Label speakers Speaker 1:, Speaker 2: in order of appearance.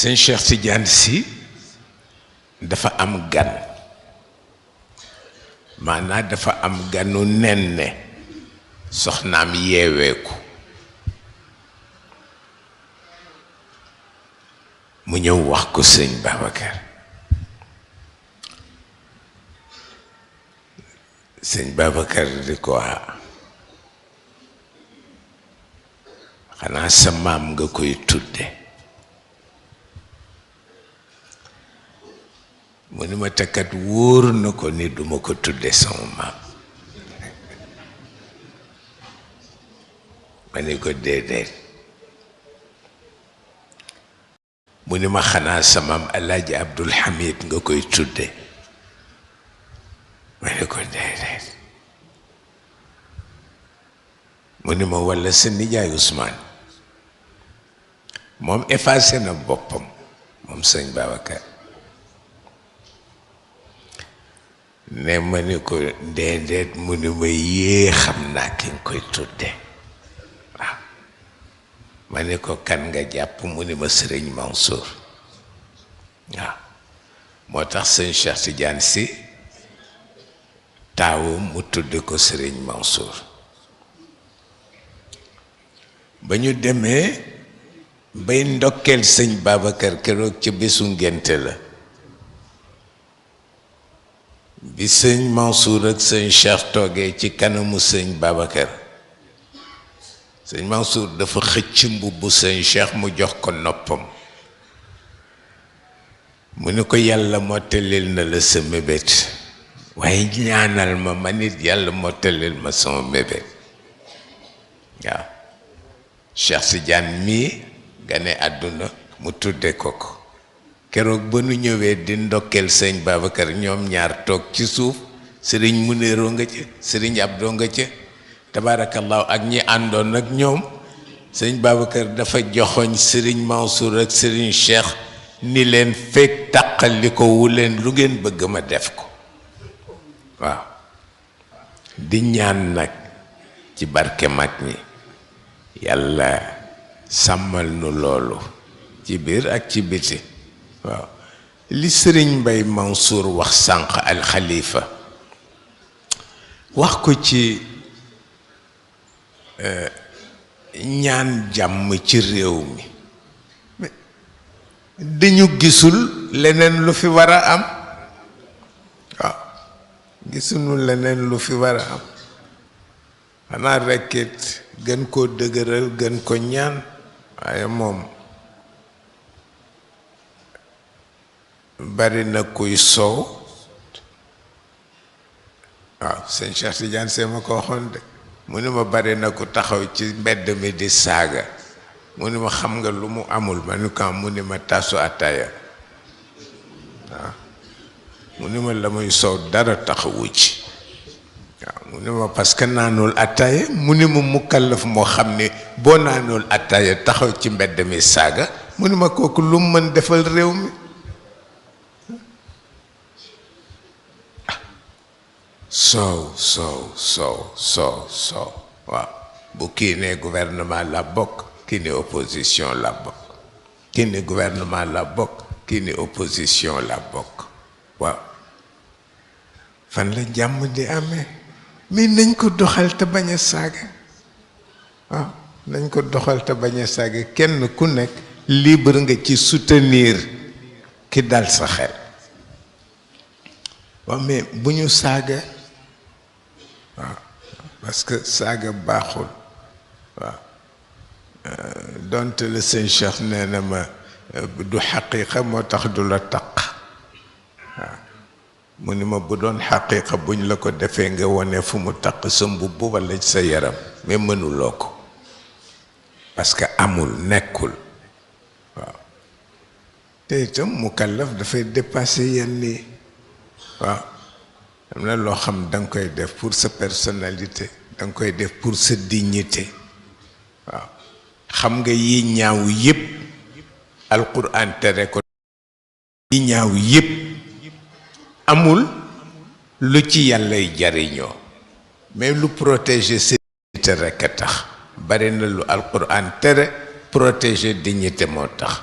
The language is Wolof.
Speaker 1: sëñ Cheikh Tidiane Sy dafa am gan maanaam dafa am ganu nen ne soxnaam yeeweeku mu ñëw wax ko sëñ Babacar sëñ Babacar di ko xanaa sa maam nga koy tudde mu ni ma takkat wóor na ko ni duma ko tudde sama maam ma ni ko déedéet mu ni ma xanaa sa maam Alaaji Abdul Hamid nga koy tudde ma ni ko déedéet mu ni ma walla sa nijaay Ousmane moom effacé na boppam moom sëñ Babacar ne ma ni ko déedéet mu ni ma yée xam naa ki nga koy tudde waaw ma ni ko kan nga jàpp mu ni ma Sëriñ Mansour waaw moo tax sëñ Cheikh Tidiane Sy taawu mu tudde ko Sëriñ Mansour ba ñu demee bay ndokkeel sëñ Babacar keroog ca bésu ngénte la bi sëñ Mansour ak sëñ Cheikh toogee ci kanamu sëñ Babacar sëñ Mansour dafa xëcc mbubbu sëñ Cheikh mu jox ko noppam mu ni ko yàlla mottalil na la sa mébét waaye ñaanal ma man it yàlla mottalil ma sama mébét waaw Cheikh Tidiane mii gane àdduna mu tudde ko ko keroog ba nu ñëwee di ndokkeel sëñ Babacar ñoom ñaar toog ci suuf sëriñ Muneeroo nga ca sëriñ Abdoo nga ca tabaarakallaahu ak ñi àndoon ak ñoom sëñ Babacar dafa joxoñ sëriñ Mansour ak sëriñ Cheikh ni leen fekk tàqali ko wu leen lu ngeen bëgg ma def ko waaw di ñaan nag ci barke mag ñi yàlla sàmmal nu loolu ci biir ak ci biti waaw li sëriñ Mbay Mansour wax sànq alxalifa wax ko ci ñaan jàmm ci réew mi dañu gisul leneen lu fi war a am waaw gisuñu leneen lu fi war a am xanaa rekkit gën koo dëgëral gën ko ñaan waaye moom bari na kuy soow waaw sëñ Cheikh Tidiane Sy ma ko waxoon de mu ni ma bari na ku taxaw ci mbedd mi di saaga mu ni ma xam nga lu mu amul ma ni ko mu ni ma tasu ataaya waaw mu ni ma la muy soow dara taxawu ci waaw mu ni ma parce que naanul ataaya mu ni ma mukallaf moo xam ni boo naanul ataaya taxaw ci mbedd mi saaga mu ni ma kooku lu mu mën defal réew mi soow waaw bu kii ne gouvernement la bokk kii ne opposition la bokk kii ne gouvernement la bokk kii ne opposition la bokk waaw fan la jàmm di amee mais nañ ko doxal te bañ a saaga waaw nañ ko doxal te bañ a saaga kenn ku nekk libre nga ci soutenir ki dal sa xel waaw mais bu ñu saaga waaw parce que saaga baaxul waaw donte le sëñ Cheikh nee na ma du xaqiiqa moo tax du la taq waaw mu ni ma bu doon xaqiiqa buñ la ko defee nga wone fu mu taq sa mbubb walla sa yaram mais mënuloo ko parce que amul nekkul waaw te itam mukallaf dafay dépasser yenn yi waaw am na loo xam da nga koy def pour sa personnalité da nga koy def pour sa dignité waaw xam nga yi ñaaw yépp alquran tere ko yi ñaaw yépp amul lu ci yàllay jariñoo mais lu protéger sa dignité rekk a tax bari na lu alquran tere protéger dignité moo tax